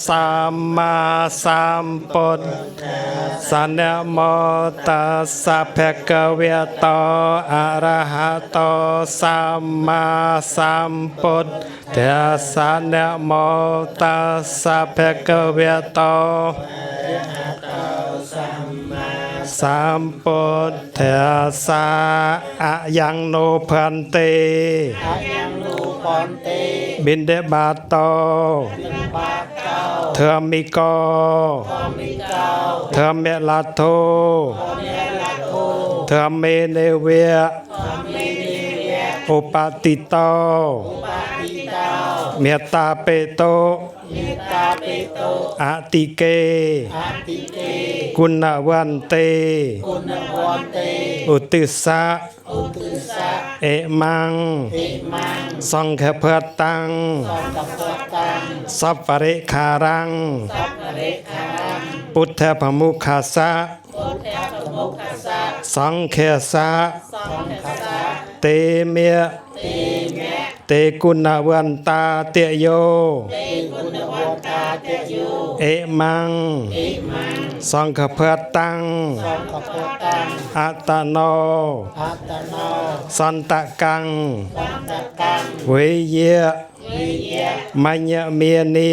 សម្មាសម្ពុទ្ធស្សនមោតស្សៈភគវៈតោអរហតោសម្មាសម្ពុទ្ធស្សនមោតស្សៈភគវៈតោសម្ពុទ្ធស្សអយ៉ាងនោភន្ទេ អយ៉ាងនោភន្ទេ បិណ្ឌបាតោ បាតោ ធម្មិកោ ធម្មិកោ ធម្មលទ្ធោ ធម្មលទ្ធោ ធម្មេនេវៈ ធម្មេនិវៈ ឧបតិតោ ឧបតិតោ មេត្តាបេតោ មេត្តាបេតោ អតិកេ អតិកេ គុណវន្ទេ គុណវន្ទេ ឧទ្ទិសៈ ឧទ្ទិសៈ អេមੰ អេមੰ សង្ឃភតាំង សង្កពតាំង សពរិខារੰ សពរិខារੰ ពុទ្ធភមុខាសៈ ពុទ្ធប្រមុខសៈ សង្ឃសៈ សង្ឃសៈ ទេមេ ទេមៈ ទេគុណវន្តាតយោ ទេគុណវន្តាតយោ អេមੰ អេមੰ សង្ឃភតាំង សង្ឃពតាំង អតណោ អតណោ សន្តកੰ សន្តកੰ វេយៈ វិយៈ មញ្ញមេនី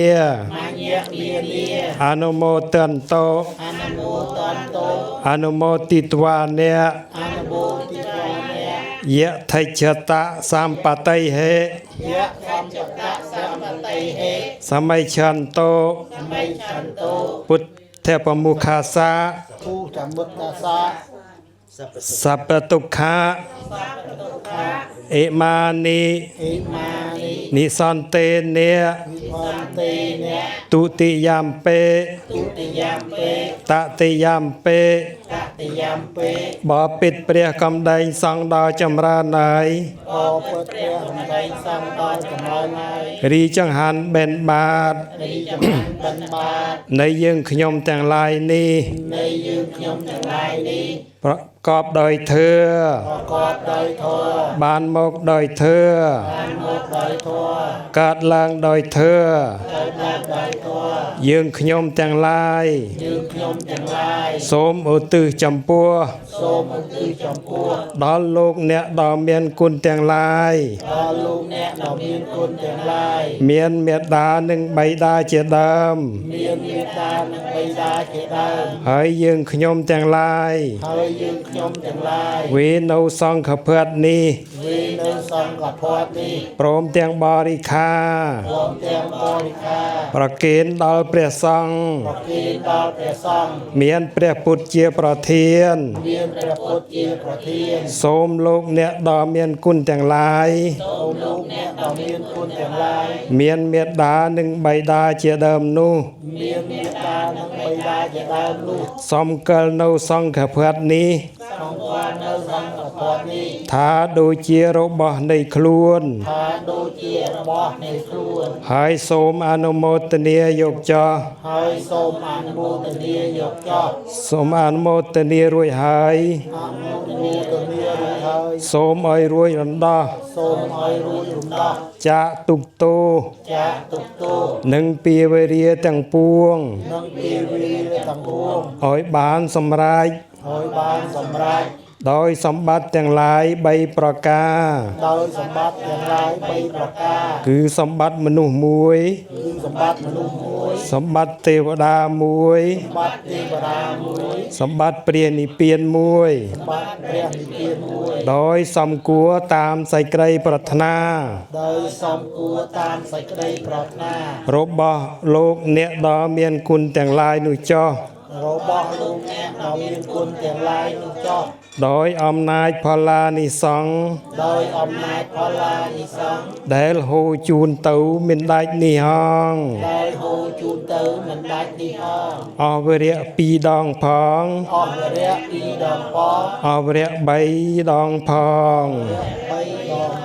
មញ្ញមេនី អនុមោទន្តោ អនុមោទន្តោ អនុមោទិត្វានិ អនុមោទិត្វានិ យៈថិច្ឆតៈសម្បតិហេ យៈសម្ចតៈសម្បតិហេ សម័យឆន្ទោ សម័យឆន្ទោ ពុទ្ធប្រមុខាសា ពុទ្ធមុត្តសា សពតុក្ខៈអេមានិ អេមានិ និសន្ទេនិ វិភន្ទេនៈ ទុតិយំពេ ទុតិយំពេ តតិយំពេ តតិយំពេ បពិតព្រះកំដែងសង្ឃដល់ចម្រើនហើយ អពុទ្ធព្រះកំដែងសង្ឃដល់ចម្រើនហើយ រីចង្ហាន់បិណ្ឌបាត រីចម្រើនបិណ្ឌបាត នៃយើងខ្ញុំទាំងឡាយនេះ នៃយើងខ្ញុំទាំងឡាយនេះ ប្រកបដោយធឿ ប្រកបដោយធម៌ បានមកដោយធឿ បានមកដោយធម៌ កើតឡើងដោយធឿ កើតឡើងដោយធម៌ យើងខ្ញុំទាំងឡាយ យើងខ្ញុំទាំងឡាយ សូមឧទ្ទិសចំពោះ សូមឧទ្ទិសចំពោះ ដល់លោកអ្នកដ៏មានគុណទាំងឡាយ ដល់លោកអ្នកដ៏មានគុណទាំងឡាយ មានមេត្តានិងបិតាជាដើម មានមេត្តានិងបិតាជាដើម ហើយយើងខ្ញុំទាំងឡាយ ហើយយើងខ្ញុំទាំងឡាយ វេនៅសង្ឃភ័ត្រនេះ វេនៅសង្ឃភ័ត្រនេះ ព្រមទាំងបរិខា ព្រមទាំងបរិខា ប្រគេនដល់ព្រះសង្ឃ ប្រគេនដល់ព្រះសង្ឃ មានព្រះពុទ្ធជាប្រធាន មានព្រះពុទ្ធជាប្រធាន សូមលោកអ្នកដ៏មានគុណទាំងឡាយ សូមលោកអ្នកដ៏មានគុណទាំងឡាយ មានមេត្តានិងបិតាជាដើមនោះ មានមេត្តានិងបិតាជាដើមនោះ សំកិលនៅសង្ឃភ័ត្រនេះ សង្ឃនៅសង្ឃភ័ត្រនេះ ថាដូចជារបស់នៃខ្លួន ថាដូចជារបស់នៃខ្លួន ហើយសូមអនុមោទនាយកចោះ ហើយសូមអនុមោទនាយកចោះ សូមអនុមោទនារួចហើយ អនុមោទនារួចហើយ សូមឲ្យរួចរំដោះ សូមឲ្យរួចរំដោះ ចាកទុក្ខទោស ចាកទុក្ខទោស និងពីវេរាទាំងពួង និងពីវេរាទាំងពួង ឲ្យបានសម្រេច ឲ្យបានសម្រេច ដោយសម្បត្តិទាំងឡាយ3ប្រការ ដោយសម្បត្តិទាំងឡាយ3ប្រការ គឺសម្បត្តិមនុស្សមួយ គឺសម្បត្តិមនុស្សមួយ សម្បត្តិទេវតាមួយ សម្បត្តិទេវតាមួយ សម្បត្តិព្រះនិព្វានមួយ សម្បត្តិព្រះនិព្វានមួយ ដោយសំគួរតាមសេចក្តីប្រាថ្នា ដោយសំគួរតាមសេចក្តីប្រាថ្នា របស់លោកអ្នកដ៏មានគុណទាំងឡាយនោះចោះ របស់លោកអ្នកដ៏មានគុណទាំងឡាយនោះចោះ ដោយអំណាចផល្លានិសង្ឃ ដោយអំណាចផល្លានិសង្ឃ ដែលហូរជូនទៅមិនដាច់នេះហង ដែលហូរជូនទៅមិនដាច់នេះហង អស់វរៈពីរដងផង អស់វរៈពីរដងផង អស់វរៈ3ដងផង បីដង